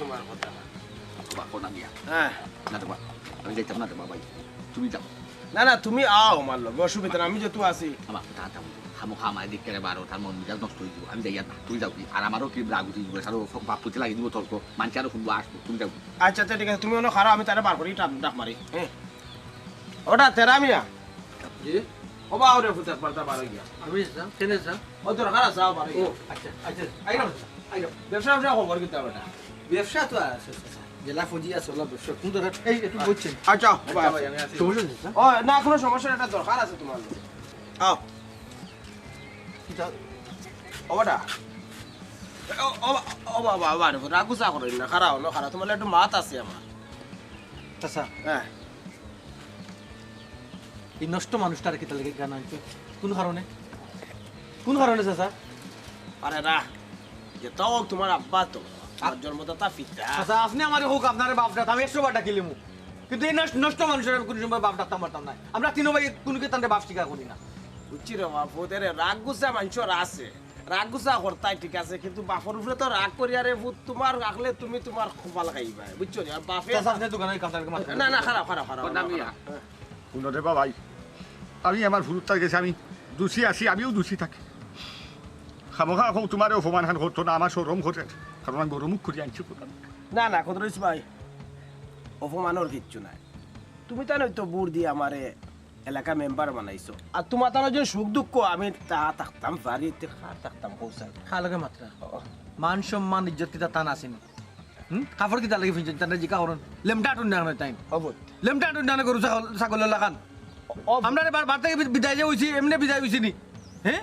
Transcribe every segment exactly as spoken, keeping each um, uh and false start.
তোমার কথা। বাবা, কোনা মিয়া। হ্যাঁ। না রে বাবা, আমি যাইতাম না রে বাবা, ভাই। তুমি যাও। না, না, তুমি আও আমার লগে, অসুবিধা না, আমি যেহেতু আছি। আমার কথা আনতে বলবো। খামোখা আমার দিক করে বারো, তার মন মিজাজ নষ্ট হয়ে যাবো। আমি যাই আর না, তুমি যাও কি? আর আমারও কি রাগ উঠে যাবো, সারো বাপ পুতে লাগিয়ে দিবো তর্ক, মানছি আরো শুনবো, আসবো, তুমি যাও কি? আচ্ছা, আচ্ছা, ঠিক আছে, তুমি অন্য খারাপ, আমি তারে বার করি, ডাক, ডাক মারি। হ্যাঁ। ওটা তেরা মিয়া। জি। ও বা, ওরে ফুতে, পাল্টা বার হয়ে গিয়া। আমি স্যার, কেন স্যার? ও দরকার আছে, আও বার হয়ে ও গিয়া। আচ্ছা আচ্ছা, আইলাম স্যার, আইলাম। ব্যবসা ব্যবসা খবর কিন্তু বেটা। ব্যবসা তো আছে স্যার, জেলা ফৌজি আছে, ওলা ব্যবসা। কোন দরকার? এই একটু বলছেন। আচ্ছা, ও বা, আচ্ছা ভাই, আমি আছি। সমস্যা নেই স্যার। ও না, কোনো সমস্যা নেই, এটা দরকার আছে তোমার। আও। কিতা? ও বেটা। ও, ও, ও বাবা, বাবা, রাগ গুছা করো না, খারাপ হলো, খারাপ, তোমার একটু মাত আছে আমার। আচ্ছা, হ্যাঁ। এই নষ্ট মানুষটার কিতা লাগে গান আনছো? কোন কারণে? কোন কারণে চাচা? আরে না, যেটা হোক তোমার আব্বা তো, আমার জন্মদাতা পিতা। চাচা, আপনি আমারে হোক, আপনারে বাপ ডাক, আমি একশো বার ডাকিলিমু। কিন্তু এই নষ্ট, নষ্ট মানুষের আমি কোনো সময় বাপ ডাকতাম পারতাম না। আমরা তিনো ভাই কোনো কিতারে বাপ স্বীকার করি না। বুঝছি রে বাপ, ওদের রাগ গুছা মানুষের আছে, রাগ গুছা করতাই ঠিক আছে, কিন্তু বাপর উপরে তো রাগ করি। আরে পুত, তোমার রাখলে তুমি তোমার কপাল খাইবা, বুঝছো নি? আর বাপে চাচা, আপনি দোকানে কামতার মাথা না, না, খারাপ, খারাপ, খারাপ, কোনা খারাপ। মিয়া, হুনো রে বাবাই, আমি আমার ফুরুত্তার গেছে আমি দোষী আছি, আমিও দোষী থাকি। খামোখা এখন তোমারে অপমান হান করতো না, আমার শরম করে, কারণ আমি বড় মুখ করি আনছি কোরআন। না, না, কদরুস ভাই, অপমানর কিচ্ছু নাই। তুমি তান হয়তো বুর দিয়ে আমারে এলাকা মেম্বার বানাইছো, আর তোমার তান যে সুখ দুঃখ আমি তা থাকতাম পারি, তে কার থাকতাম কৌশল। কার লগে মাতরা? মান সম্মান ইজ্জত কিতা তান আছেনি? হুম? কাপড় কিতা লাগি ফিনছেন? তানরে জিকা করুন। লেমটা আটুন না তাই। অবুত। লেমটা আটুন না গরু ছাগল, ছাগলের লাখান। অব- আমরা রে বার, বার থেকে বি-, বিদায় যে হইছি, এমনি বিদায় হইছি নি? হ্যাঁ?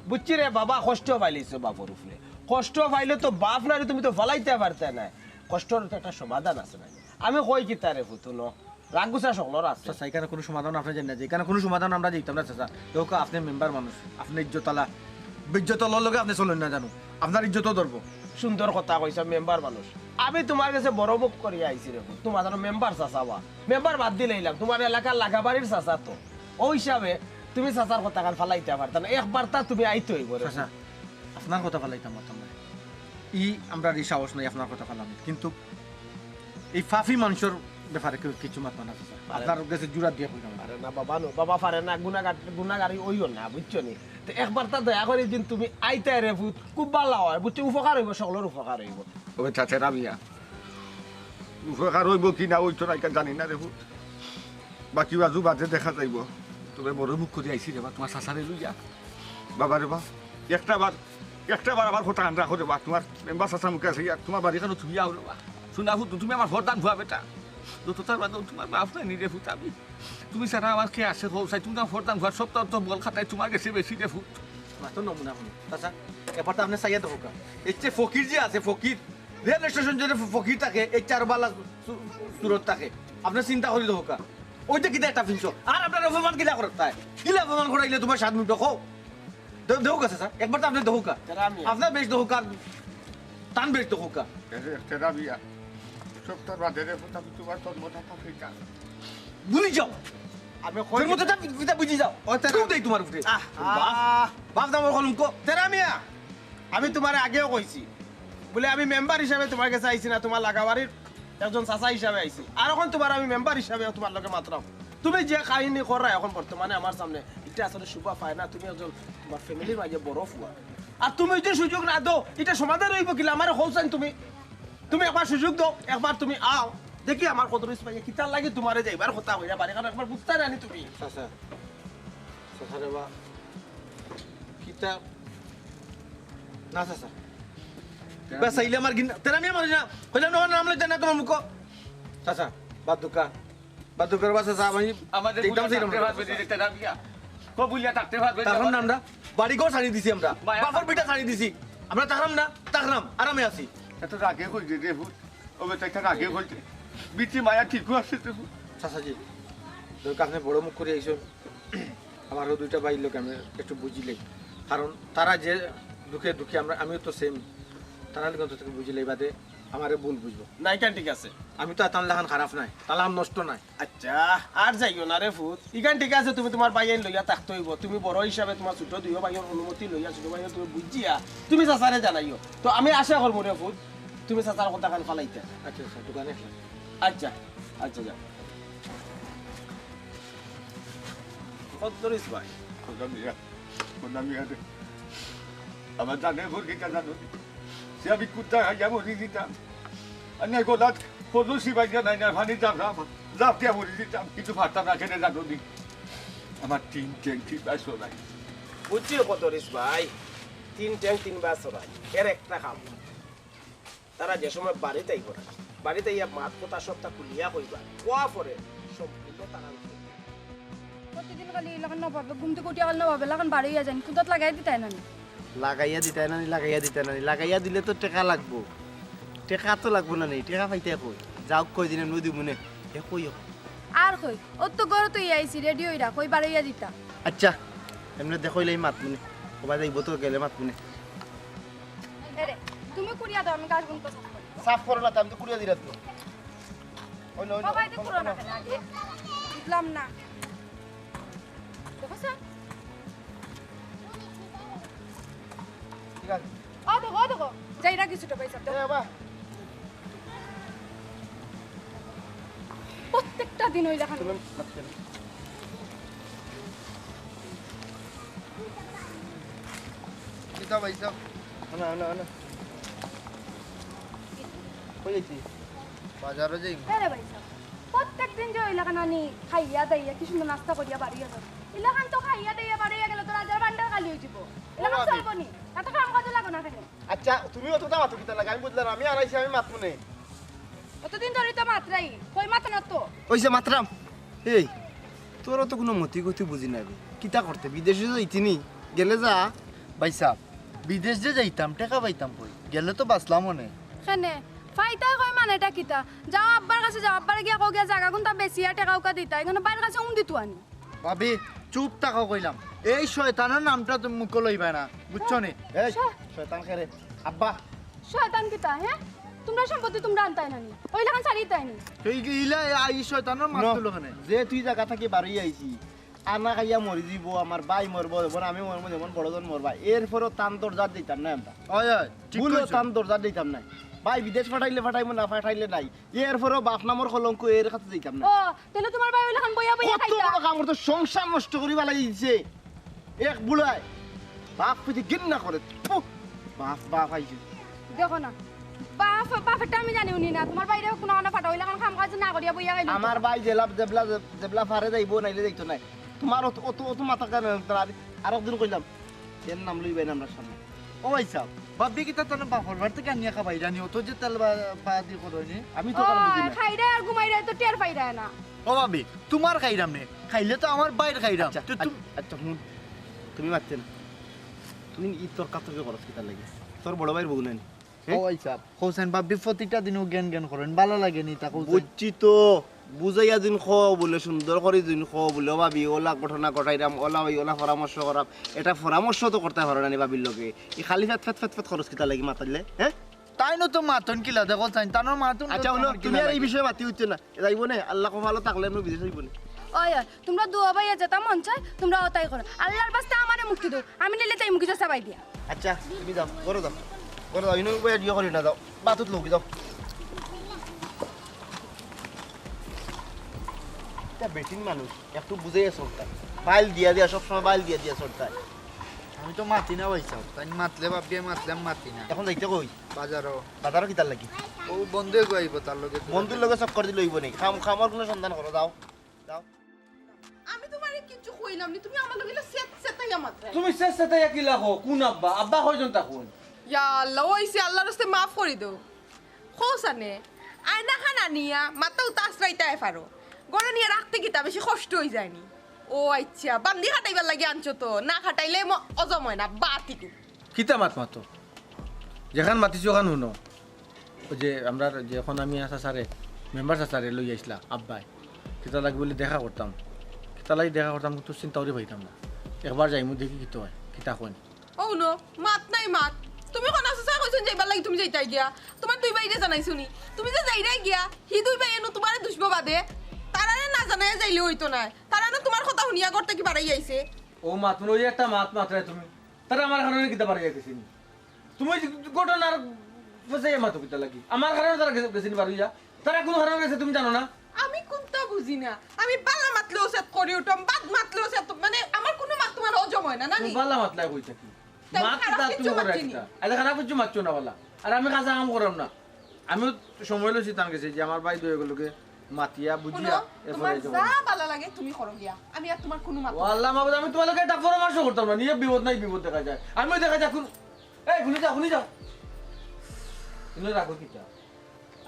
বুঝছি রে বাবা, কষ্ট পাইলিছো বাপর উপরে। কষ্ট পাইলে তো বাপ না রে, তুমি তো ফালাইতে পারতে না। কষ্টর তো একটা সমাধান আছে না? আমি কই কিতা রে পুত, হুনো, রাগ গুছা সকলর আছে। চাচা, এখানে কোনো সমাধান আপনি জানেন না যে, এখানে কোনো সমাধান আমরা দিতাম না চাচা। দেখো, আপনি মেম্বার মানুষ, আপনি ইজ্জতআলা, বেইজ্জতআলার লগে আপনি চলেন না জানো, আপনার ইজ্জতও ধরবো। সুন্দর কথা কইছো, মেম্বার মানুষ। আমি তোমার গেছে বড় মুখ করিয়া আইছি রে পুত। তোমার জানো মেম্বার চাচা বা, মেম্বার বাদ দিলাইলাম, তোমার এলাকার লাগাবাড়ির চাচা তো। ওই হিসাবে তুমি চাচার কথা খান ফালাইতে পারতা না, একবার তা তুমি আইতে হইব রে। চাচা, আপনার কথা ফালাইতাম পারতাম না। ই আমরা এই সাহস নাই আপনার কথা ফালানোর, কিন্তু এই ফাফি মানুষের ব্যাপারে কেউ কিছু মাতবা না চাচা। আপনার গেছে জুরা দিয়া কইলাম। আরে না বাবা, নো বাবা, পারে না, গুনাগার, গুনাগারি ওইও না, বুঝছো নি? তো একবার তা দয়া করে দিন তুমি আইতে রে পুত, খুব ভালা হয়, বুঝছো? উপকার হইব, সকলর উপকার হইব। ওই চাচা রামিয়া, উপকার হইব কি না ওই তো নাইকা জানি না রে পুত। বাকি বাজু বাদে দেখা যাইব। তবে বড় মুখ করি আইছি রে বা, তোমার চাচারে লইয়া। বাবা রে বা, একটা বার, একটা বার আমার কথা আন রাখো রে বা, তোমার মেম্বার চাচা মুখে আছে, ইয়া, তোমার বাড়ি কেন তুমি আও রে বা। শুনা পুত, তুমি আমার ফরদান ভুয়া বেটা। যত তার বাদে তোমার বাপ নাই নি রে পুত আমি। তুমি ছাড়া আমার কে আছে কও চাই, তুমি তো আমার ফরদান ভুয়া, সব তো বল খাতায় তোমার গেছে বেশি রে পুত। মাত্র নমুনা হুনো। চাচা, এবার তো আপনি চাইয়া দেখো কা। এই যে ফকির যে আছে, ফকির, রেল স্টেশন যদি ফকির থাকে, এই চার বালা সু-, সুরত থাকে। আপনি চিন্তা করি দেখো কা। ওই যে কিতা একটা ফিনছো। আর আপনার অপমান কিলা করত তাই? কিলা অপমান করাইলে তোমার সাত মিনিট দেখো। দে-, দেখো কা চাচা, একবার তো আপনি দেখো কা। তারা আমি- আপনার বেশ দেখো কা, তান বেশ দেখো কা। এরে, তেরা বিয়া। সব তার বাদে রে পুত, আমি তোমার জন্মদাতা পিতা। ভুলি যাও। আমি কই তোর মতো তা পিতা বুঝি যাও। ও, তারা- কেউ দেই তোমার উপরে। আহ, বাপ, আহ। বাপ দামর কলঙ্ক। তেরা মিয়া, আমি তোমার আগেও কইছি, বলে আমি মেম্বার হিসাবে তোমার কাছে আইছি না, তোমার লাগাবাড়ির একজন চাচা হিসাবে আইছি। আর এখন তোমার আমি মেম্বার হিসাবে তোমার লগে মাতরাম। তুমি যে কাহিনী কররা এখন বর্তমানে আমার সামনে, এটা আসলে শোভা পায় না। তুমি একজন তোমার ফ্যামিলির মাঝে বড় ফুয়া, আর তুমি যদি সুযোগ না দাও, এটা সমাধান হইব কিলা? আমার কও চাইন তুমি, তুমি একবার সুযোগ দাও, একবার তুমি আও, দেখি আমার কত রিস পাইয়া কিতার লাগে তোমারে যাইবার কথা কইরা বাড়ি, কারণ একবার বুঝতে না নি তুমি। চাচা, চাচা রে বা, কিতা? না চাচা। বা চাইলে আমার গিন-, তেরা মিয়া মারি না। কইলাম না, আমার নাম লইতে না তোমার মুখো। চাচা, বাদ দুকা। বাদ দুকার বা চাচা, আমি আমাদের দেখতাম বুঝে সেই থাকতে নামটা। পারবে নি রে, তেরা মিয়া। কবুলিয়া থাকতে পারবে নি? তারপর না আমরা বাড়ি ঘর ছাড়ি দিছি আমরা। মায়া। বাপর বেটা ছাড়ি দিছি। আমরা তাকরাম না, তাকরাম, আরামে আছি। এত রাগে কই যে রে পুত? ও বেটা, এত রাগে কই যে? বিটি মায়া ঠিকও আছে তো। চাচাজি, দরকার আপনি বড় মুখ করে আইসো। আমারও দুইটা ভাইর লোক আমি একটু বুঝিলাই, কারণ তারা যে দুঃখে দুঃখী, আমরা, আমিও তো সেম। তারা লোক অন্তত বুঝিলাই বাদে আমারে ভুল বুঝবো। না, এখান ঠিক আছে। আমি তো আর তান লাখান খারাপ নাই, তান লাখান নষ্ট নাই। আচ্ছা, আর যাইও না রে ফুত, ইখান ঠিক আছে, তুমি তোমার ভাইয়াইন লইয়া থাকতে হইব, তুমি বড় হিসাবে তোমার ছোট দুইও ভাইয়ের অনুমতি লইয়া, ছোট ভাইয়ের তুমি বুঝিয়া তুমি চাচারে জানাইও। তো আমি আশা করবো রে ফুত, তুমি চাচার কথাখান ফালাইতে। আচ্ছা আচ্ছা, দোকানে আসলাম। আচ্ছা, আচ্ছা, যাও। কত ধরিস ভাই? খোদা মিয়া, খোদা মিয়া রে। আমার জানে ভুল কিতা জানো নি? সে আমি কুত্তা খাইয়া মরি দিতাম। আর নাই গোলাত কোনো সিবাই নাই না, পানি জাফ জাফ জাফ দিয়া মরি দিতাম, কিন্তু পারতাম না, কেনে জানো নি? আমার তিন ঠ্যাং তিন বায় চড়াই। বুঝছি কত ধরিস ভাই, তিন ঠ্যাং তিন বায় চড়াই, এর একটা কাম। তারা যে সময় বাড়িত আইব না, বাড়িত আইয়া মাত কথা সবটা খুলিয়া কইবা, কোয়া পরে সম্পূর্ণ তারা প্রতিদিন খালি এলাকার নবাবে ঘুম থেকে উঠিয়া খালি নবাবে লাখান বাড়াইয়া যাইন, কুদাত লাগাই দিতায় না নি। লাগাইয়া দিতায় না নি, লাগাইয়া দিতায় না নি, লাগাইয়া দিলে তো টেকা লাগবো। টেকা তো লাগবো না নি, টেকা পাইতে কই? যাও কই দিন এমনি দিমু নে। এ কই ও? আর কই, ও তো ঘর তো আইছি, রেডি হইরা, কই বাড়াইয়া দিতা। আচ্ছা, এমনি দেখো ইলাই মাত মুনে। ও বাদে ইবো তো গেলে মাত মুনে। এরে, তুমি কুড়িয়া দাও, আমি গাছগুলো তো সাফ করি। সাফ করো না, তো আমি তো কুড়িয়া দিলাম তো। ওই না, ওই না, বাবা, এটা করো না কেন আগে? বুঝলাম না। দেখো স্যার। ঠিক আছে। ও দেখো, ও দেখো। যাইরা কিছু টোকাই সব। এ বাবা, প্রত্যেকটা দিন ওই দেখান। তুমি মাত কেন? কিতা ভাই সাহেব? না, না, না। কই যাইছি? বাজারো যাইমু। আরে ভাই সাহেব, প্রত্যেক দিন যে ওই লাখান আনি খাইয়া দাইয়া কি সুন্দর নাস্তা করিয়া বাড়িয়া যাও। ইলাখান তো খাইয়া দাইয়া বাড়িয়া গেলে তো রাজার ভান্ডার খালি হয়ে যাবো। ইলাখান বাবা। চলবো নি। এত কাম কাজে লাগো না কেন? আচ্ছা, তুমি অতটা মাতো কিতা লাগে? আমি বুঝলাম, আমি আর আইছি, আমি মাতমু নে। অতদিন ধরে তো মাত্রাই, কই মাতো না তো। ওই যে মাতরাম। এই, তোর তো কোনো মতি গতি বুঝি না রে। কিতা করতে? বিদেশে যাইতি নি? গেলে যা। ভাই সাহেব, বিদেশ যে যাইতাম, টেকা পাইতাম কই? গেলে তো বাঁচলাম অনে। কেনে? ফাইতা কই মানে এটা কিতা? যাও আব্বার কাছে যাও, আব্বারে গিয়া কও গিয়া জাগা কোনটা বেশি আর টেকা উকা দিতা। এখানে বাইরের কাছে উম দিতু আনি। ভাবি, চুপ থাকো কইলাম। এই শয়তানের নামটা তুমি মুখো লইবা না, বুঝছো নি? এই, শ- শয়তান খেরে। আব্বা। শয়তান কিতা, হ্যাঁ? তোমরা সম্পত্তি তোমরা আনতাই না নি। ওই লাখান ছাড়িতাই নি। এই ইলা, এই শয়তানের মাত তুলো কেনে? যে তুই জাগা থাকি বারই আইছি, আনা খাইয়া মরি দিব, আমার ভাই মরবো, যেমন আমি মরবো, যেমন বড়জন মরবা। এরপরও তান দরজাত দিতাম না আমরা। ওই, ওই, ঠিক বুলো কইছো। তান দরজাত দিতাম না। ভাই বিদেশ ফাটাইলে ফাটাইবো, না ফাটাইলে নাই। এরপরও বাপ নামর কলঙ্ক এর কাছে দিতাম না। ও, তাহলে তোমার ভাই ওই লাখান বইয়া বইয়া কত খাইতা। বড় কাম করতো, সংসার নষ্ট করি ফালাই দিছে। এক বুলায় বাপ প্রতি ঘৃণা করে। ফু, বাপ, বাপ আইছে। দেখো না, বাপ, বাপেরটা আমি জানি উনি না। তোমার বাইরে কোনো আনা ফাটা ওই লাখান কাম কাজ না করিয়া বইয়া গেল। আমার ভাই জেলা, জেবলা, জেবলা ফারে যাইবো, নাইলে যাইতো নাই। তোমার অত, অত, অত মাথা কেন? আর, আর একদিন কইলাম, এর নাম লইবেন আমরা সামনে। ও ভাই সাহেব, ভাবি কিতা তার বাপর বাড়ি থেকে আনিয়া খাবাই জানি, অত যে তেল বা-, বাদি করো নি। আমি তো ও, কোনো বুঝি না। খাইরা আর ঘুমাইরা তো টের পাইরা না। ও ভাবি, তোমার খাইরাম নে, খাইলে তো আমার বাইর খাইরাম। আচ্ছা, তো তুম- আচ্ছা, আচ্ছা, হুন, তুমি মাততে না। তুমি ই তর্কাতর্কি করছ কিতার লাগি? তোর বড় ভাইর বউ নানি? হ্যাঁ? ও ভাই সাহেব, হোসেন ভাবি প্রতিটা দিনও জ্ঞান জ্ঞান করেন, ভালো লাগে নি তা হোসেন। বুঝছি তো, বুঝাইয়া দিন কও বুলে, সুন্দর করি দিন কও বুলে, "ও ভাবি, ওলা ঘটনা ঘটাইরাম, ওলা ভাই, ওলা পরামর্শ করাম।" এটা পরামর্শ তো করতে পারো না নি ভাবির লগে। ই খালি ফেত ফেত ফেত ফেত খরচ কিতা লাগি মাতাইলে, হ্যাঁ? তাই না তো মাতন কিলা দেখো চাইন, তানোর মাতন আচ্ছা, হুনো, তুমি আর এই বিষয়ে মাতি উঠছো না। যাইবো নে, আল্লাহ কপালো থাকলে আমি বিদেশ যাইবো নে। ওই, ওই, তোমরা দুয়া ভাইয়া যেটা মন চায়, তোমরা ওটাই করো। আল্লাহর বাস্তে আমারে মুক্তি দাও, আমি নিলে যাই মুখে চাবাই দিয়া। আচ্ছা, তুমি যাও, ঘরো যাও, ঘরো যাও, ইনো উবাই ডিও করি না, যাও, বাতুত লোক যাও। এটা বেটিন মানুষ, একটু বুঝাইয়া চলতায়। বাইল দিয়া দিয়া, সবসময় বাইল দিয়া দিয়া চলতায়। আমি তো মাতি না ভাই সাহেব, তাই মাতলে ভাবিয়ে মাতলাম, মাতি না। এখন যাইতে কই? বাজারও। বাজারও কিতার লাগি? ও বন্ধু এগো আইবো, তার লগে। বন্ধুর লগে চক্কর দিলে অইবো নি? কাম, কামর কোনো সন্ধান করো, যাও। যাও। আমি তোমারে কিচ্ছু কইলাম নি, তুমি আমার লগে সেট সেটাইয়া মাতরায়। তুমি সেট সেটাইয়া কিলা কও? কোন আব্বা? আব্বা কয়জন তা কোন? ইয়া আল্লাহ, ওইছে আল্লাহর রাস্তে মাফ করি দেও। কও সানে, আয়না খান আনিয়া মাথা উতা আশ্রাইতায় পারো। ঘরে নিয়া রাখতে কিতা বেশি কষ্ট অই যায়নি? ও আচ্ছা, বান্দি খাটাইবার লাগি আনছো তো, না খাটাইলে ম-, অজম অয় না, বাতিকু। কিতা মাত মাতো? যেখান মাতিছি ওখান হুনো। ওই যে আমরা যে এখন আমি আসা স্যারে, মেম্বার স্যারে লই আইসলা, আব্বায়। কিতা লাগি বলে দেখা করতাম। কিতা লাগি দেখা করতাম, তো চিন্তা করি পাইতাম না। একবার যাইমু দেখি কিতা হয়, কিতা কইন। ও নো, মাত নাই মাত। তুমি কোন আছো স্যার কইছেন যাইবার লাগি তুমি যাইতায় গিয়া? তোমার দুই ভাইরে জানাইছো নি? তুমি যে যাইরায় গিয়া, হি দুই ভাই এনো তোমারে দুষবো বাদে। তারারে না জানাইয়া যাইলে অইতো নায়। তারা না তোমার কথা হুনিয়া ঘর থাকি বারই আইছে। ও মাত, ওই একটা মাত মাতরায় তুমি। তারা আমার কারণে কিতা বারই আইছে নি? তুমি যে ঘটনার বুঝে মাতো কিতা লাগি? আমার কারণে তারা গেছে, গেছে নি বার অইয়া? তারা কুনু কারণে গেছে তুমি জানো না? আমি কুনতা বুঝি না। আমি বালা মাতলেও সেট করি উঠম, বাদ মাতলেও সেট, মানে আমার কুনু মাত তুমার হজম অয় না, না নি? বালা মাতলাই কই থাকি? তাই মাত খারাপ কিতা কিচ্ছু তুমি করো মাতছি নি। একটা। আরে খারাপ কিচ্ছু মাতছো না বালা। আর আমি কাজা কাম কররাম না। আমিও সময় লইছি তান গেছে যে আমার ভাই দুইগুলোকে মাতিয়া বুঝিয়া হুনো, এরপরে তুমার যা বালা লাগে তুমি করো গিয়া। আমি আর তুমার কুনু মাত ও আল্লাহ মাবুদ, আমি তুমার লগে একটা পরামর্শ করতাম না। নিজে বিপদ নাই বিপদ দেখা যায়। আমিও দেখা যায় কুন-, এই হুনি যাও, হুনি যাও। হুনি রাখো কিতা?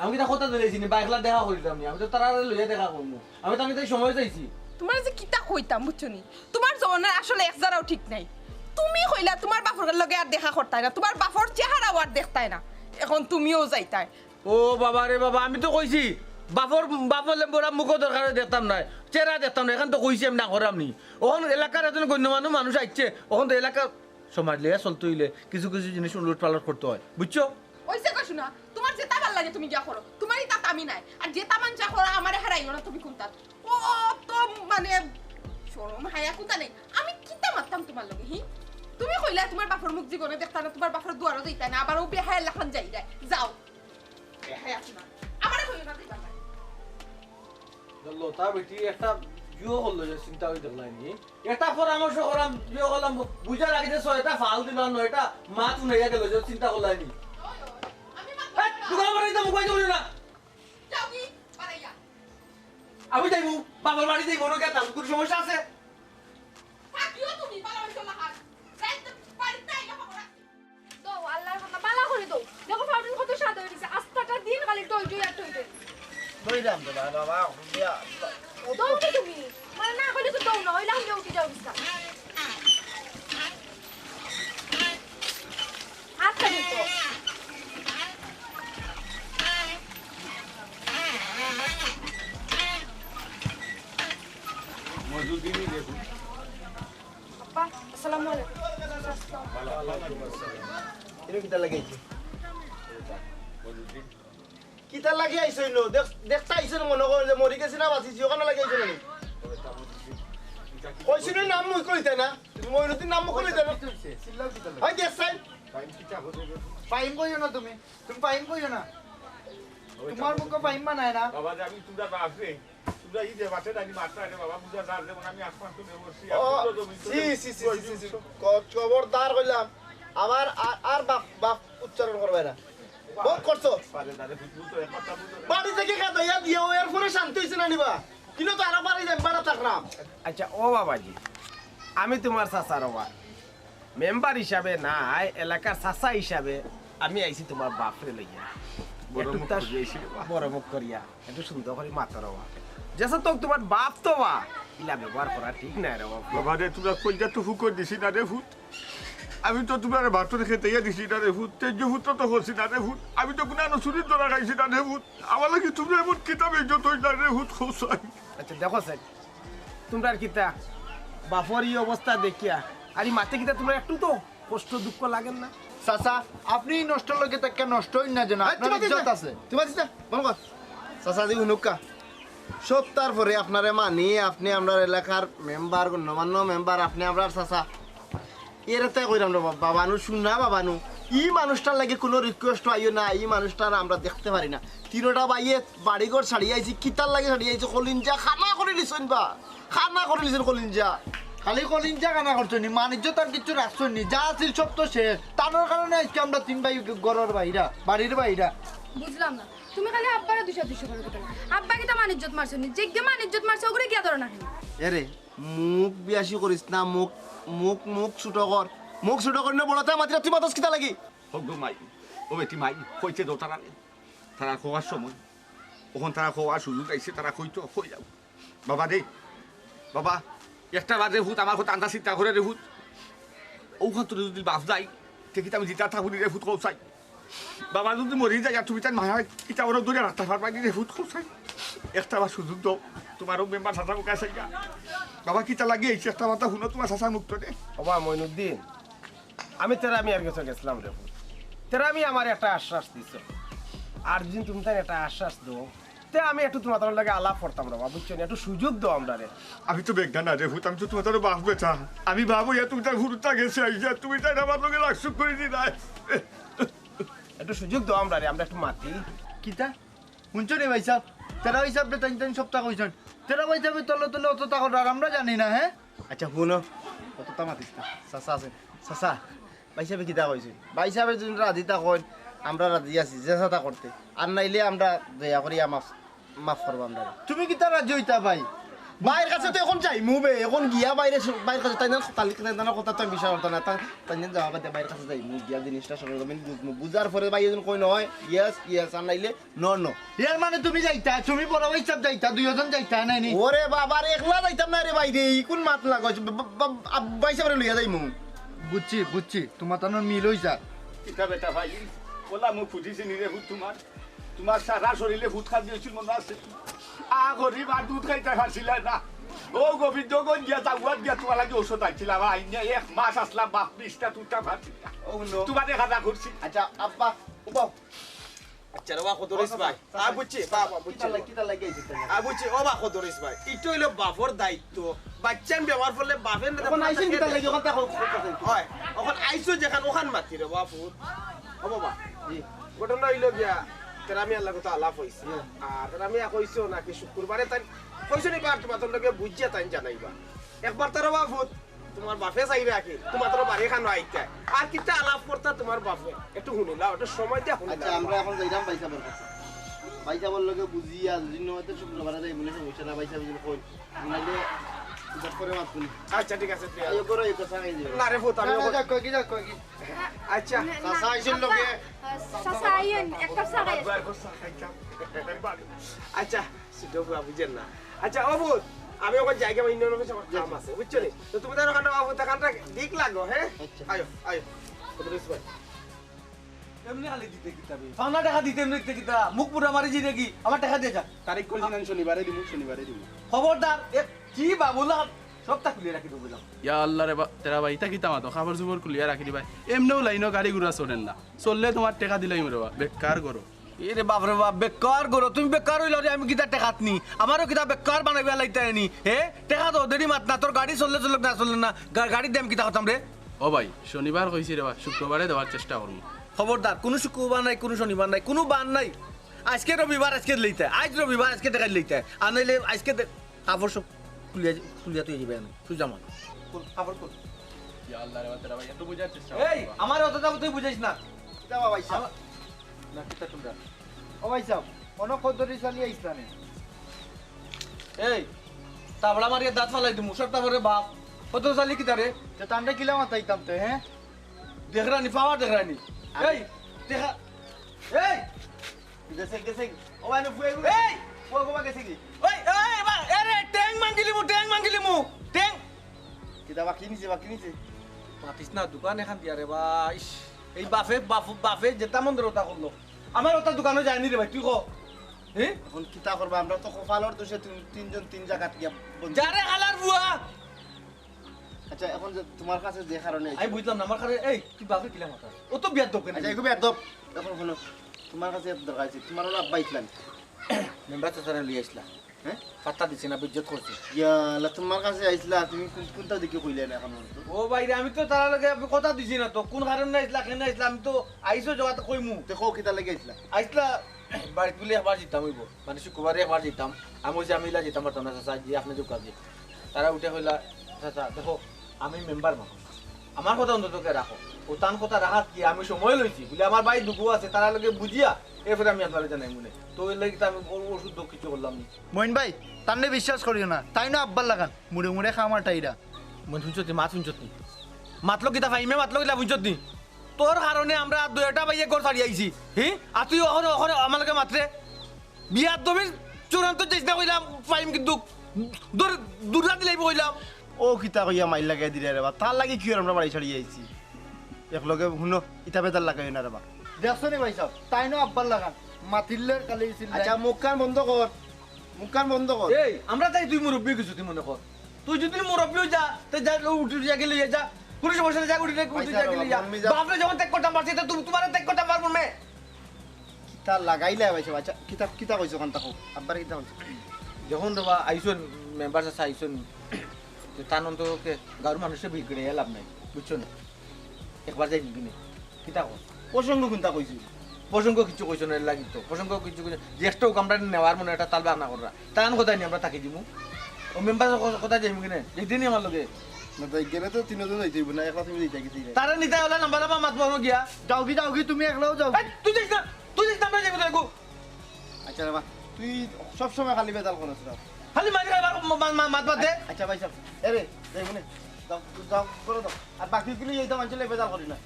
আমি কিতা কথা দিলাইছি নি, বাইকলা দেখা করিতাম নি, আমি তো তারারে লইয়া দেখা করমু। আমি তো, আমি তাই সময় চাইছি। তুমার যে কিতা কইতাম, বুঝছো নি? তুমার জমানার আসলে এক জারাও ঠিক নাই। তুমি কইলা তুমার বাপর লগে আর দেখা করতায় না, তুমার বাপর চেহারাও আর দেখতায় না। এখন তুমিও যাইতায়। ও বাবা রে বাবা, আমি তো কইছি, বাপর, বাপর লেম্বরা মুখো দরকারে দেখতাম না, চেহারা দেখতাম না, এখন তো কইছি আমি না করাম নি। অখন এলাকার একজন গণ্যমান্য মানুষ আইছে, অখন তো এলাকার সমাজ লইয়া চলতে অইলে কিছু কিছু জিনিস উলট পালট করতে অয়, বুঝছো? অইছে কইছো না, তুমার যেতা ভালা লাগে তুমি গিয়া করো, তুমার ইতাত আমি নাই। আর যেতা মানষে করো আমারে হারাইও না তুমি কুনতাত। ও তো মানে শরম হায়া কুনতা নাই। আমি কিতা মাততাম তুমার লগে, হি? তুমি কইলা তুমার বাপর মুখ জীবনে দেখতায় না, তুমার বাপর দুয়ারো যাইতায় না, আবার অউ বেহায়ার লাখান যাইরায়। যাও। বেহায়া কুনতা। আমারে কইও না দিবা না। লতা বেটি একটা জুয়ো করলো যে চিন্তা অই দেখলায় নি। একটা পরামর্শ করাম, জুয়ো করলাম, বুঝা লাগি যে ছয়টা ফাল দিলাম, নয়টা মাত উনাইয়া গেল যে চিন্তা করলায় নি। আমি মাত এই, দোকান বাড়াই তো মুখ বাইতে বলি না। যাও কি? বাড়াইয়া। আমি যাইমু, বাবার বাড়ি যাইমু, ওনো গেতাম, কুনু সমস্যা আছে? থাকিও তুমি, বালা অইছো না হাত। যাই তো বাড়িত নাই, বাবা। দৌ, আল্লাহর কথা, বালা করি দৌ। দেখো, ফাউডুন কত স্বাদ অই গেছে। আস্তাটা দিন খালি টই টই আর টই টই। দইরাম তো না, বাবা, হুদিয়া। দৌ না তুমি। মানে না কইলে তো দৌ না, অইলে আমি উঠি যাও বিস্তার। আচ্ছা, দেখো। মজুদিনই দেখুন। আব্বা, আসসালামু আলাইকুম। এটা কিতা লাগাইছে? মজুদিন। কিতা লাগি আইছো ইনো? দেখ-, দেখতা আইছো না মনে করো যে মরি গেছি না বাঁচিছি, ওখানে লাগি আইছো না নি? কইছি না নাম মুখ কইতে না? তুমি মইনুদ্দিন নাম মুখ কইতে না? চিল্লাও কিতা লাগি? হয় দেখ সাইন। ফাইন কিতা হতে গেল? ফাইন কইও না তুমি। তুমি ফাইন কইও না। ওই তোমার মুখে ফাইন বানায় না। বাবা যে আমি তোমরা বাপরে, তোমরা এই যে বাসে জানি মারতা রে বাবা, বুঝা যার যেমন আমি আসমান তুলে বসছি, ও, আমি তো জমি ছি, তুলে ছি, ছি, ছি, ছি, ছি। ক-, খবরদার কইলাম, আবার আর, আর বাপ, বাপ উচ্চারণ করবে না। ভোগ করছো। পারে না রে, বুঝবো তো, এক কথা বুঝো না। বাড়ি থেকে খেদাইয়া দিও, এরপরে শান্তি হইছে না নিবা? কিনো তো আরো বাড়ি যাই, বাড়া থাকলাম। আচ্ছা, ও বাবাজি, আমি তোমার চাচার ওবা। মেম্বার হিসাবে না, এলাকার চাচা হিসাবে আমি আইছি তোমার বাপরে লইয়া। বড় একটু মুখ তার করিয়া আইছি রে বাপ। বড় মুখ করিয়া, একটু সুন্দর করি মাতর ওবা। যেসা তো তোমার বাপ তো বা, ইলা ব্যবহার করা ঠিক নায় রে বাবা। বাবা রে, তোমরা কইজা তো ফুকর দিছি না রে ফুত। আমি তো তোমরা ভাতর খেতে ইয়া দিছি না রে ফুত। তেজ ফুত তো করছি না রে ফুত। আমি তো কোনো চুরির ধরা খাইছি না রে ফুত। আমার লাগি তোমরা এমন কিতা বেইজ্জত হইলা রে ফুত, কও চাই। আচ্ছা, দেখো স্যার, তোমরার কিতা বাপর ই অবস্থা দেখিয়া, আর ই মাতে কিতা তোমরা একটু তো কষ্ট দুঃখ লাগের না? চাচা, আপনি ই নষ্টর লগে তাকে নষ্ট হইন না যেন, এই, আপনার তোমার ইজ্জত চিন্তা, আছে। তোমার চিন্তা, বন্ধ কর। চাচা জি, হুনুক্কা। সত্যার পরে আপনারে মানি, আপনি আমরার এলাকার মেম্বার, গণ্যমান্য মেম্বার, আপনি আমরার চাচা। এরে তাই কইরাম রে বাবা, বাবানু, শুনা বাবানু। ই মানুষটার লাগি কোনো রিকোয়েস্ট আইও না, ই মানুষটার আমরা দেখতে পারি না। তিনোটা ভাইয়ে বাড়িঘর ছাড়িয়া আইছি, কিতার লাগি ছাড়িয়া আইছি? কলিঞ্জা খানা করি নিছইন বা, খানা করি নিছইন কলিঞ্জা। খালি কলিঞ্জা খানা করছইন নি, মান ইজ্জত আর কিচ্ছু রাখছইন নি, যা আছিল সব তো শেষ। তানোর কারণে আজকে আমরা তিন ভাই ঘরর বাইরা, বাড়ির বাইরা। বুঝলাম না, তুমি খালি আব্বারে দুষা দুষি করো কেন? আব্বা কিতা মান ইজ্জত মারছইন নি? যেগিয়ে মান ইজ্জত মারছে, ওগুরে গিয়া ধরো না কেন? এরে, মুখ বিয়াসি করিস না, মুখ, মুখ, মুখ ছোট কর। মুখ ছোট করি না, বড় তাই মাতিরা তুই মাতস কিতা লাগি? হোক গো মাই, ও বেটি মাই, কইতে দাও তারারে। তারা কওয়ার সময়, অখন তারা কওয়ার সুযোগ আইছে, তারা কইতো, কই যাও। বাবা রে, বাবা, একটা বাজে ফুত আমার কথা আন্দাজ চিন্তা করে রে ফুত। ওখান তোর যদি বাপ যাই, তে কিতা আমি জিতা থাকুনি রে ফুত, কও চাই। বাবা যদি মরি যায়, আর তুমি তার মায়া কিতা ওরা দূরে রাখতে পারবা নি রে ফুত, কও চাই। একটা বার সুযোগ দাও, তোমারও মেম্বার চাচা মুখে আছে গা। বাবা কিতা লাগি আইছে, একটা মাথা শুনো তোমার চাচা মুখ তো রে। বাবা মইনুদ্দিন, আমি তেরা মিয়ার গেছে গেছিলাম রে ফুত। তেরা মিয়া আমার একটা আশ্বাস দিছে। আর যদি তুমি তার একটা আশ্বাস দাও, তে আমি একটু তোমার লগে আলাপ করতাম রে বাবা, বুঝছো নি? একটু সুযোগ দাও আমরারে। আমি তো বেগা না রে ফুত, আমি তো তোমার বাপ বেটা। আমি বাপ হইয়া তুমি তার ফুরুতা গেছে আইয়া, তুমি তাই আমার লগে রাগ সুখ করে দি নাই। একটু সুযোগ দাও আমরারে, আমরা একটু মাতি। কিতা? হুনছো নি ভাইসাব? তেরা ভাইসাবরে তাইন তাইন সবতা কইছইন। তেরা ভাইসাবে তলে তলে অত তা কররা, আর আমরা জানি না, হে? আচ্ছা, হুনো, অততা মাতিস না। চাচা আছইন। চাচা, ভাইসাবে কিতা কইছইন? ভাইসাবে যদি রাজি থাকইন, আমরা রাজি আছি, যেতা করতে। আর নাইলে আমরা দয়া করিয়া মাফ, মাফ করবা আমরারে। তুমি কিতা রাজি অইতা ভাই? ভাইর কাছে তো এখন যাইমু বে, এখন গিয়া ভাইরে সু-, ভাইর কাছে তাইন তান তালিক তাইন তান কথা তো আমি বিশ্বাস করতাম না। তা-, তাইন তান যাওয়া বাদে ভাইর কাছে যাইমু, গিয়া জিনিসটা সরজমিন বুঝমু, বুঝার পরে ভাইয়ে যদি কইন হয়, yes, yes, আর নাইলে no, no। এর মানে তুমি যাইতা, তুমি বড় ভাইসাব যাইতা, দুইজন যাইতা, নায় নি? ওরে বাবা রে, একলা যাইতাম না রে ভাইরে, ই কুন মাত লাগাইছ? বা-, বা-, বা-, ভাইসাবরে লইয়া যাইমু। বুঝছি, বুঝছি, তুমার তানর মিল অইযার। কিতা বেটা ভাই, ওলা মুখ ফুটিছে নি রে হুত তুমার? তুমার সারা শরীরে হুত খান দিয়েছিল মনে আছে? আ গরিব আর দুধ খাইতা পারছিলা না। ও গোবিন্দগঞ্জ গিয়া, জাগুয়াত গিয়া তুমার লাগি ঔষধ আনছিলাম, আইনা এক মাস আছলাম, বাপ বিশটা তুলতা পারছি না। ও হুনো। তুমারে খাতা করছি। আচ্ছা, আব্বা, উবাও। আচ্ছা রে বা, কদরিস ভাই। আ, বুঝছি, বা, বা, বুঝছি। কিতা লাগি, কিতা লাগি আইছিস তুই? আ, বুঝছি, ও বা, কদরিস ভাই। ইটা অইলো বাপর দায়িত্ব। বাচ্চাইন বেমার পড়লে বাপে না এখন আইছেন কিতা লাগি, ওখান থাকো, ওখান থাকো। অয়, অখন আইছো যেখান, ওখান মাতি রে বাপু। ও বাবা, জি। ঘটনা অইলো গিয়া, তেরা মিয়ার লগে তো আলাপ অইছে। হুম। আর তেরা মিয়া কইছো নাকি শুক্রবারে তাইন, কইছো নি বার তুমার লগে বুঝিয়া তাইন জানাইবা। একবার তারা বাপু তুমার বাপে চাইরা কি? তুমার তোর বাড়ি খানো আইতা। আর কিতা আলাপ করতা তুমার বাপে? একটু হুনিলাও, একটু সময় দিয়া হুনিলাও। আচ্ছা, আমরা এখন যাইরাম ভাইসাবর কাছে। ভাইসাবর লগে বুঝিয়া, যদি নয় তো শুক্রবারে যাই বলে সমস্যা না, ভাইসাব যদি কই। নাইলে ইটা পরে মাত হুনি। আচ্ছা, ঠিক আছে, তুই আয়। আইও করো, এই কথা আগে দিও। না রে ফুত, আমি না, না, ওকে যাক, কই কি, যাক, কই কি। আচ্ছা। না, না, চাচা আইসেন আব্বা, লগে। আহ, চাচা আইয়েন, এক কাপ চা খাই। আচ্ছা, ছোট ফুয়া বুঝেন না। আচ্ছা, ও ফুত, আমি ওখানে জায়গা বা ইন্ডিয়ান অফিসে আমার কাম আছে, বুঝছো নি? তো তুমি তার ওখানে বাবু, তাখানটা দিক লাগো, হ্যাঁ? আচ্ছা। আয়ো, আয়ো। কত রইছে ভাই? এমনি খালি দিতে কিতা বে? পাওনা টেকা দিতে এমনি দিতে কিতা? মুখ পুরা মারি জিরে কি? আমার টেকা দিয়া যা। তারিখ কইছি না, শনিবারে দিমু, শনিবারে দিমু। খবরদার, এ কি বাবুলা? সবটা খুলিয়া রাখি দেবো বুঝলাম। ইয়া আল্লাহ রে বা-, তেরা ভাই, ইতা কিতা মাতো? কাপড় চোপড় খুলিয়া রাখি দিবায়। এমনেও লাইনো গাড়ি ঘোড়া চলের না। চললে তুমার টেকা দিলাইমু রে বা, বেকার করো। এ রে বাপ রে বাপ, বেকার করো। তুমি বেকার অইলাও রে, আমি কিতা টেকাত নি? আমারেও কিতা বেকার বানাইবা লাইতায় নি? হে? টেকা তো দেরি মাত না, তোর গাড়ি চললে চলুক না চললে না, গা-, গাড়ির দাম কিতা করতাম রে? ও ভাই, শনিবার কইছি রে বা, শুক্রবারে দেওয়ার চেষ্টা করমু। খবরদার, কুনু শুক্রবার নাই, কুনু শনিবার নাই, কুনু বার নাই। আইজকে রবিবার, আইজকে লইতে, আইজ রবিবার, আইজকে টেকা লইতে, আর নাইলে আইজকে দে-, কাপড় সব খুলিয়া, খুলিয়া তুই যাবে না, তুই জামা। খুল, কাপড় খুল। ইয়া আল্লাহ রে বা, তেরা ভাই, একটু বুঝার চেষ্টা কর এই, বাবা। আমার অতটা তুই বুঝাইস না। কিতা বাবা, ইসা? আমার, না, কিতা তোমরা? ও ভাই সাহেব, অনো কদরি চালি আইসলা নি? এই, তাবড়া মারিয়া দাঁত ফালাই দিমু, সব তারপরে বাপ। কদরি চালি কিতা রে? তে তানরে কিলা মাতাইতাম তে, হ্যাঁ? দেখরানি, পাওয়ার দেখরানি। আমি এই, দেখা, এই! গেছে, গেছে। ও ভাই, ফুয়ে গেছে। এই! ফুয়ে গেছে কি? ওই, এই, বা, এরে, ট্যাং মাঙ্গিলিমু, ট্যাং মাঙ্গিলিমু, ট্যাং। কিতা বাকি নিছে, বাকি নিছে? মাতিস না, দোকান এখান দিয়া রে বা, ইস, এই বাফে, বাফ-, বাফে যেটা মন ধরে ওটা করলো। আমার ওটা দোকানো যায়নি রে ভাই, তুই ক। হ্যাঁ? এখন কিতা করবা? আমরা তো কপালর দোষে তিন-, তিনজন তিন জায়গাত গিয়া বন্ধু। যারে হালার বুয়া। আচ্ছা, এখন যে তোমার কাছে যে কারণে আমি বুঝলাম না, আমার কাছে, এই, তুই বাপরে কিলা মাতাস? ও তো বিয়ার দোকান। আচ্ছা, এগু বিয়ার দোক। এখন হুনো, তোমার কাছে এক দরকার আছে, তোমার ওলা আব্বা ইসলাম। মেম্বার চাচারে লই আইসলা। হ্যাঁ? পাত্তা দিছে না, বেইজ্জত করছে। ইয়া আল্লাহ, তোমার কাছে আইসলা, তুমি কোন-, কোনটা দেখি কইলে না এখন পর্যন্ত? ও ভাই রে, আমি তো তার লগে কথা দিছি না তো, কোন কারণে আইসলা, কেন আইসলা, আমি তো আইসো জগাতে কইমু। তে কও, কিতা লাগি আইসলা? আইসলা, বাড়িত বুলে একবার যাইতাম অইবো, মানে শুক্রবারে একবার যাইতাম। আমি কইছি, "আমি ইলা যাইতাম পারতাম না চাচা, জি আপনি দোকান দিয়ে।" তারা উঠে কইলা, "চাচা দেখো, আমি মেম্বার মানুষ, আমার কথা অন্তত কে রাখো।" ও তান কথা রাখাত কি, আমি সময় লইছি, বুলে, "আমার ভাই দুগু আছে, তারা লগে বুঝিয়া এরপরে আমি আপনারে জানাই মনে।" তো এর লাগি তো আমি ও-, ওষুধ দোক কিছু করলাম নি। মইন ভাই, তানরে বিশ্বাস করিও না, তাইন আব্বার লাখান, মুড়ে মুড়ে খামার টাইরা। মইন, হুনছত নি, মাত হুনছত নি? মাতলো কিতা ফাইমে, মাতলো কিতা হুনছত নি? তোর কারণে আমরা দুইটা ভাইয়ে ঘর ছাড়ি আইছি, হি? আর তুই অখন, অখন আমার লগে মাতরে? বিয়ার দবির চূড়ান্ত চেষ্টা না কইলাম, ফাইম কিন্তু দূর, দূররা দিলাইব কইলাম। ও কিতা কইয়া মাইর লাগাই দিলে রে বা, তার লাগি কি আর আমরা বাড়ি ছাড়ি আইছি? এক লগে হুনো, ইতা বেজার লাগাই না রে বা। দেখছো নি ভাই সাহেব, তাইন আব্বার লাখান, মাতিলে খালি চিল্লাই। আচ্ছা, মুখখান বন্ধ কর, মুখখান বন্ধ কর। এই, আমরা তাই তুই মুরব্বি কিছু তুই মনে কর। তুই যদি মুরব্বি অই যা, তে যা, লো, উঠি, উঠি, যা, গেলে যা। কোনো সমস্যা নেই, যা, উঠি, উঠি, উঠি, যা, গেলে যা। বাপরে যখন ত্যাগ করতাম পারছি, তে তুমি, তোমারে ত্যাগ করতাম পারবো না। কিতা লাগাইলে ভাই সাহেব? আচ্ছা, কিতা, কিতা কইছো, কান্তা কও। আব্বারে কিতা কইছো? যখন রে বা আইছইন, মেম্বার চাচা আইছইন, তো তান অন্তত কে গাঁওর মানুষে বিগড়ে লাভ নাই, বুঝছো না? একবার যাই নিবি নে। কিতা কও? প্রসঙ্গ কোনটা কইছি? প্রসঙ্গ কিছু কইছো না, এর লাগি তো। প্রসঙ্গ কিছু কইছো, যে একটা হোক আমরা নেওয়ার মনে একটা তাল বাহানা কররা। তান কথা নি আমরা থাকি দিমু। ও মেম্বার ক-, কথা যাইমু কিনে? যেদিনই আমার লগে। না, তাই গেলে তো তিনজন যাইতে হইব না, একলা তুমি যাইতে গেছি রে। তারা নিতে হলে নাম্বার আবার মাত বলো গিয়া। যাও কি, যাও কি, তুমি একলাও যাও। এই, তুই যাইস না, তুই যাইস না, আমরা যাইবো তো। আচ্ছা রে বা, তুই সব সময় খালি বেতাল করস না। খালি মারি খাবার মা-, মা-, মা-, মাত বাদ দে। আচ্ছা ভাই সাহেব, এ রে, যাইবো নে। দাও, দাও, করে দাও। আর বাকি গুলি এই তো মানছিল বেতাল করি না।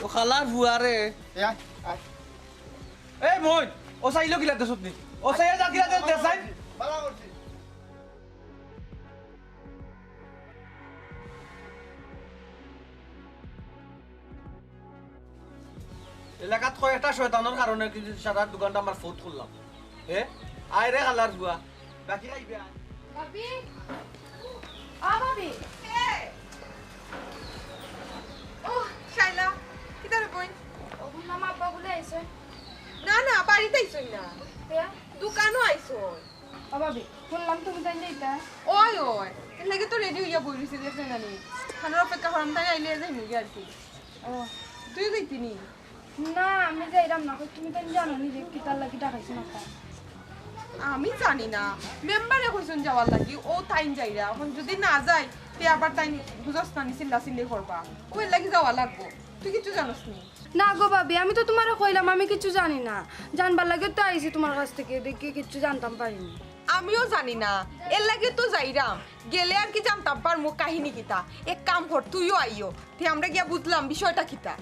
ও খালার ফুয়া রে। এ আয়, আয়। এই মইন, ও চাইলো কিলা দেশত নি? ও চাইয়া যা কিলা দেশ, দেশ চাই? ভালো করছি। এলাকাত কয়েকটা শয়তানের কারণে কিন্তু সারা দোকানটা আমার ফোট করলাম। হে? আয় রে খালার ফুয়া। বাকি খাইবে আয়। ভাবি, ও ভাবি। কে? ও, শাইলা, কিতা রে বইন? ও, হুনলাম আব্বা বুলে আইছে। না, না, বাড়িত আইছইন না। তে? দোকানো আইছইন। ও ভাবি, হুনলাম তুমি তাইন যাইতা? ওই, ওই, এর লাগি তো রেডি হইয়া বই রইছি, দেখলে না নি? খানোর অপেক্ষা করাম, তাই আইলে যাইমু গি আর কি। ও। তুই যাইতি নি? না, আমি যাইরাম না। কই, তুমি তাইন জানো নি যে কিতার লাগি ডাকাইছে না তাই? আমি জানি না, মেম্বারে কইছইন যাওয়ার লাগি, ও তাইন যাইরা। এখন যদি না যাই, তে আবার তাইন বুঝস না নি, চিল্লা চিল্লি করবা। ও এর লাগি যাওয়া লাগবো। তুই কিচ্ছু জানোস নি? না গো ভাবি, আমি তো তোমারে কইলাম আমি কিচ্ছু জানি না। জানবার লাগি তো আইছি তোমার কাছ থেকে, দেখি কিচ্ছু জানতাম পারিনি। আমিও জানি না, এর লাগি তো যাইরাম। গেলে আর কি জানতাম পারমু কাহিনী কিতা। এক কাম কর, তুইও আইও, তে আমরা গিয়া বুঝলাম বিষয়টা কিতা।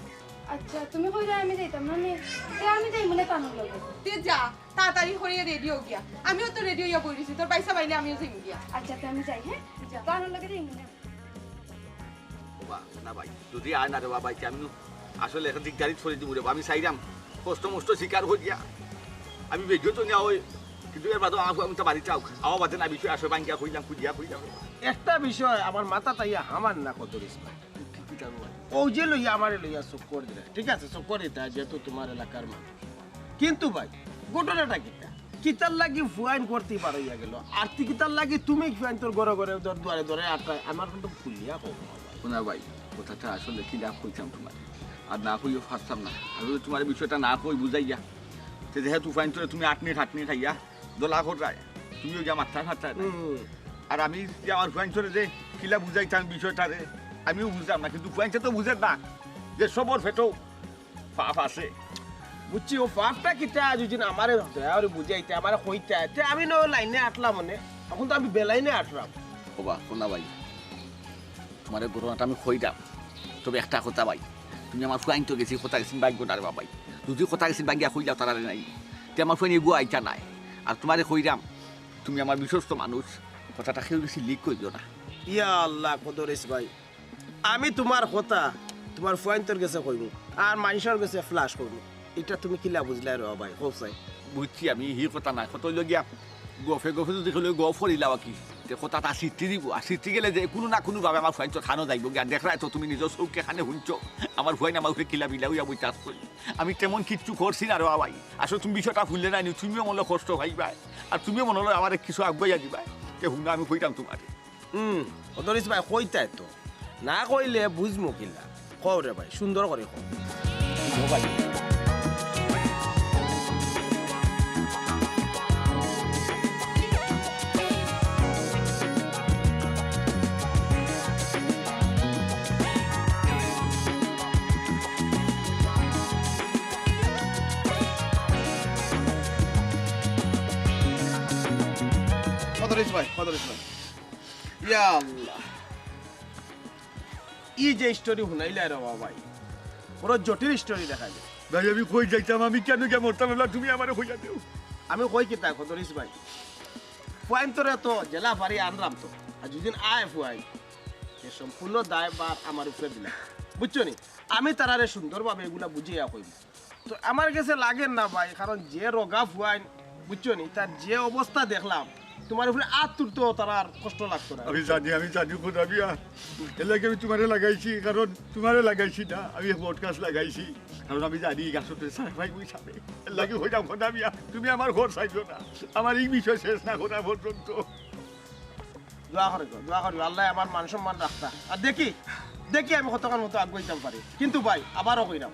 আচ্ছা, তুমি কইলে আমি যাইতাম না নি? তে আমি যাইমু নে তানর লগে। তে যা, তাড়াতাড়ি করিয়া রেডি হও গিয়া। আমিও তো রেডি হইয়া বই রইছি, তোর বাইসা বাইলে আমিও যাইমু গিয়া। আচ্ছা, তে আমি যাই, হ্যাঁ? যা। তানর লগে যাইমু নে। ওবা, না ভাই, যদি আয় না রে বাবা, আমি নু আসলে এখন দিকদারিত পড়ি দিমু রে বা। আমি চাইরাম কষ্ট মষ্ট স্বীকার করিয়া আমি ভিডিও তো নেওয়া হয়, কিন্তু এর বাদে আমার আমি তো বাড়িতে আউক, আমার বাদে না বিষয় আসলে ভাঙ্গিয়া কইলাম, খুলিয়া কইলাম। একটা বিষয় আমার মাথাত আইয়া হামান না কত রিস ভাই। কি, কি জানো ভাই? ও যে লইয়া আমারে লইয়া চক্কর দিলে, ঠিক আছে, চক্কর দিতা যেহেতু তোমার এলাকার মানুষ, কিন্তু ভাই, ঘটনাটা কিতা? কিতার লাগি ফুয়াইন করতে পারইয়া গেল? আর তুই কিতার লাগি তুমি ফুয়াইন তোর ঘরে ঘরে তোর দুয়ারে দুয়ারে আটকায়? আমার কিন্তু খুলিয়া কও। শোনা ভাই, কথাটা আসলে কিলা কইতাম তোমার, আর না কইও পারতাম না। আমি যদি তোমার এই বিষয়টা না কই বুঝাইয়া, তে যেহেতু ফুয়াইন তোরে তুমি আটনি খাটনি খাইয়া দলা কররায়, তুমিও গিয়া মাথা খাটায় না। হুম। আর আমি যে আমার ফুয়াইন তোরে যে কিলা বুঝাইতাম বিষয়টা রে, আমিও বুঝলাম না, কিন্তু ফুয়াইন তো বুঝের না যে সবর পেটো পাপ আছে। বুঝছি, ও পাপটা কিতা? যদি আমারে দয়া করে বুঝাইতে, আমারে কইতে, তে আমি না লাইনে আটলাম মানে, এখন তো আমি বেলাইনে আটলাম। ওবা, শোনা ভাই, তোমার এই ঘটনাটা আমি কইরাম, তবে একটা কথা ভাই, তুমি আমার ফুয়াইন তো গেছি, কথা গেছি ভাগ্য না রে বাবাই। যদি কথা গেছি ভাগ্যা কইলাও তারারে নাই, তে আমার ফুয়াইন এগু আইতা নাই। আর তোমারে কইরাম, তুমি আমার বিশ্বস্ত মানুষ, কথাটা কেউ গেছি লিক করিও না। ইয়া আল্লাহ, কদরিস ভাই, আমি তোমার কথা তোমার ফুয়াইন্তর গেছে কইমু, আর মানষর গেছে ফ্লাশ করমু। ইটা তুমি কিলা বুঝলায় রে ভাই? কও চাই। বুঝছি আমি, হি কথা না, কত অইলো গিয়া, গফে গফে যদি কইলো গফ করিলাও কি, তে কথাটা সিটি দিব, আর সিটি গেলে যে কুনু না কুনু ভাবে আমার ফুয়াইন্তর কানো যাইবো গিয়া। দেখরায় তো তুমি নিজর চউখে কানে হুনছো, আমার ফুয়াইন আমার উপরে কিলা বিলা অইয়া বইতা আছে। আমি তেমন কিচ্ছু করছি না রে ভাই, আসলে তুমি বিষয়টা ভুললে নাই নি, তুমিও মনে কষ্ট পাইবায়, আর তুমিও মনে অয় আমারে কিছু আগুয়াইয়া দিবায়। তে হুনো আমি কইতাম তোমারে। হুম, কদরিস ভাই, কইতায় তো। না কইলে বুঝমু কিলা? কও রে ভাই, সুন্দর করি কও। ও ভাই। কদরিস ভাই, কদরিস ভাই। ইয়া আল্লাহ। ই যে স্টোরি হুনাইলায় রে বাবা ভাই, বড় জটিল স্টোরি দেখা যায়। ভাই, আমি কই যাইতাম, আমি কেনে গিয়া মরতাম, এলা তুমি আমারে কইয়া দেও। আমি কই কিতা, কদরিস ভাই, ফুয়াইন্তরে তো যেলা পারি আনরাম তো, আর যদি আয় ফুয়াইন, এ সম্পূর্ণ দায়ভার আমার উপরে দিলা, বুঝছো নি? আমি তারারে সুন্দরভাবে এগুলা বুঝাইয়া কইমু। তো আমার গেছে লাগের না ভাই, কারণ যে রোগা ফুয়াইন, বুঝছো নি, তার যে অবস্থা দেখলাম, তোমার উপরে আত তুলতেও তারার কষ্ট লাগতো না। আমি জানি, আমি জানি খোদা মিয়া, এর লাগি আমি তোমারে লাগাইছি, কারণ তোমারে লাগাইছি না, আমি বট গাছ লাগাইছি, কারণ আমি জানি ই গাছতে ছাই পাইমু হিসাবে। এর লাগি কইরাম খোদা মিয়া, তুমি আমার ঘর ছাড়িও না, আমার ই বিষয় শেষ না করা পর্যন্ত। দোয়া করি গো, দোয়া করি, আল্লায় আমার মান সম্মান রাখতা। আর দেখি, দেখি আমি কতক্ষণ মতো আগুয়াইতাম পারি। কিন্তু ভাই, আবারও কইরাম,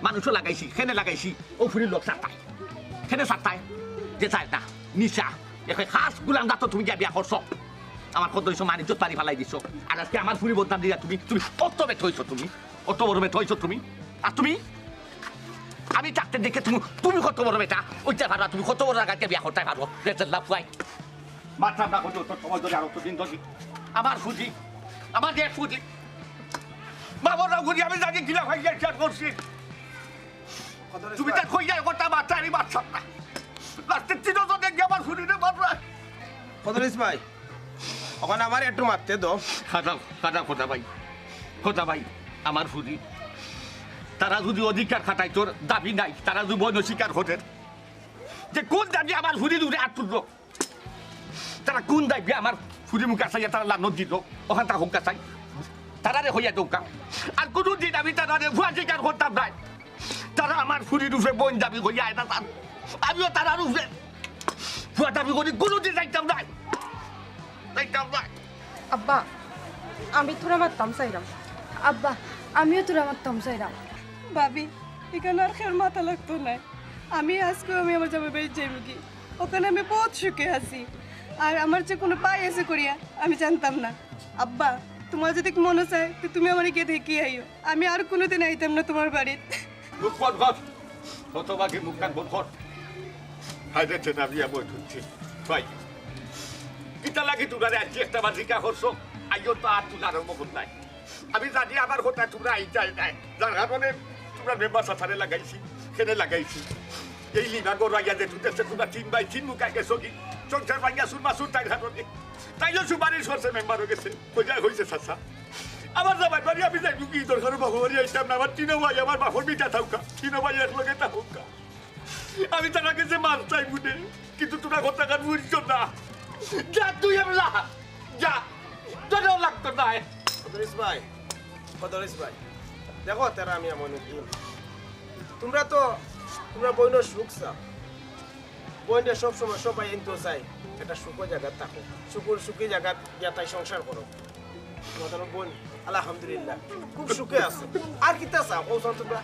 মানুষও লাগাইছি, কেনে লাগাইছি, অউ ফুরির লগ ছাড়তায়। কেনে ছাড়তায়? যে চায় না, নিশা। এক খাস গুলাম জাত তুমি গিয়া বিয়া করছো। আমার কত অইছে, মান ইজ্জত মারি ফালাই দিছো। আর আজকে আমার ফুরি বদনাম দিয়া তুমি, তুমি কত বেটা অইছো তুমি, কত বড় বেটা অইছো তুমি। আর তুমি, আমি থাকতে দেখে তুমি, তুমি কত বড় বেটা অইতায় পারো, তুমি কত বড় জাগাত বিয়া করতায় পারো। রেজাল্লা ফুয়াই। মারতাম না কত তোর সময় ধরে, আর অত দিন ধরে। আমার ফুরি, আমার যে ফুরি, বাবর ফুরি, আমি জানি কিলা ভাই শেষ করছি। তুমি তার কইয়া কথা মারতে, আমি মারতাম না। লাস্টে তিনজনে গিয়া আমার ফুরিরে মাররা। কদরিস ভাই, অখন আমার একটু মারতে দাও। খাটাও, খাটাও, কথা ভাই, কথা ভাই, আমার ফুরি। তারা যদি অধিকার খাটাইতর দাবি নাই, তারা যদি বইন অস্বীকার করের, যে কোন দাবি আমার ফুরির উপরে আত তুললো, তারা কোন দাবি আমার ফুরি মুখে আসাইয়া তারা লানত দিল, অখান তা হোক চাই, তারারে হইয়া দৌকা। আর কোনো দিন আমি তারারে ফুয়া স্বীকার করতাম নাই। তারা আমার ফুরির উপরে বইন দাবি করিয়া এটা তার, আমিও তারার উপরে ফুয়া দাবি করি কোনো দিন যাইতাম নাই, যাইতাম নাই। আব্বা, আমি থুড়া মাততাম চাইরাম। আব্বা, আমিও থুড়া মাততাম চাইরাম। ভাবি, ইখানো আর কেউর মাতা লাগতো নায়। আমি আজকেউ আমি আমার জামাই বাড়িত যাইমুগি। অখানো আমি বউত সুখে আছি। আর আমার যে কুনু পাই আছে করিয়া আমি জানতাম না। আব্বা, তুমার যদি মনো চায়, তে তুমি আমারে গিয়া দেখি আইও। আমি আর কুনুদিন আইতাম না তুমার বাড়িত। মুখ বন্ধ কর। হতভাগী মুখখান বন্ধ কর। হায়রে, তেনা বিয়া বই ঢুকছি। ভাই, কিতা লাগি তুমারে আইজ একটা বার জিকা করছো? আইও তো আর তুলা আরম্ভ করলাই। আমি জানি আমার কথা তুমরা আইতায় নায়। যার কারণে তুমরার মেম্বার চাচারে লাগাইছি, কেনে লাগাইছি। এই লিমা গরু আইয়া যে তুই দেখছে তুমরা তিন ভাই তিন মুখা গেছো কি? সংসার ভাঙ্গা চুরমাচুর তাইর কারণে। তাইও সুপারিশ করছে মেম্বারর গেছে। কইয়া কইছে চাচা। আমার জামাই বাড়ি আমি যাইমুগি, দরকার বাপর বাড়ি আইতাম না। আমার তিনো ভাই আমার বাপর ভিটা থাউক্কা। তিনো ভাই একলগে থাউক্কা। আমি তারার গেছে মাফ চাইমু নে, কিন্তু তুমরা কথাখান বুঝছো না। যা তুই এমলা, যা, তোরেও লাগতো নায়। কদরিস ভাই, কদরিস ভাই, দেখো তেরা মিয়া মইনুদ্দিন, তুমরা তো তুমরা বইনর সুখ চাও। বইনরে সব সময় সবাই আনতো চাই, একটা সুখর জাগাত থাকো, সুখর সুখী জাগাত গিয়া তাই সংসার করো। তোমার বইন আলহামদুলিল্লাহ খুব সুখে আছে। আর কিতা চাও, কও চাও তুমরা?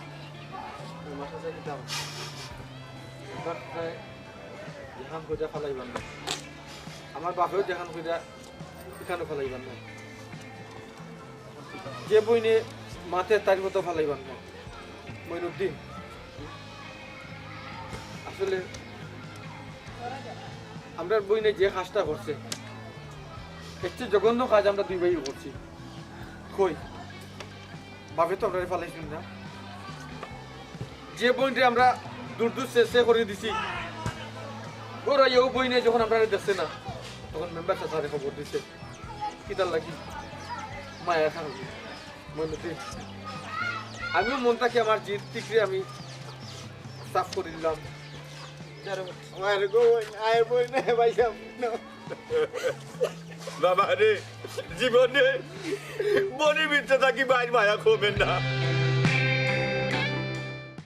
আমার কাছে কিতা? আমার প্রায় যেখান কইরা ফালাইবার না, আমার বাপেও যেখান কইরা এখানো ফালাইবার না। যে বইনে মাতে তার মতো ফালাইবার না। মইনুদ্দিন, আসলে আমরার বইনে যে কাজটা করছে, এর চেয়ে জঘন্য কাজ আমরা দুই ভাইয়ে করছি। কই, বাপে তো আমরারে ফালাইছইন না। যে বইনরে আমরা দূর দূর সে সে করি দিছি, ওরা এই বইনে যখন আমরারে দেখছে না, তখন মেম্বার চাচারে খবর দিছে। কিতার লাগি? মায়ার কারণে। মইনুদ্দিন, আমিও মন থাকি আমার জিদ তিকরে আমি সাফ করি দিলাম। আমার গো, আয় বই না, ভাই সাহেব, না। বাবা রে, জীবনে বইনর ভিতরে থাকি ভাইর মায়া কমে না।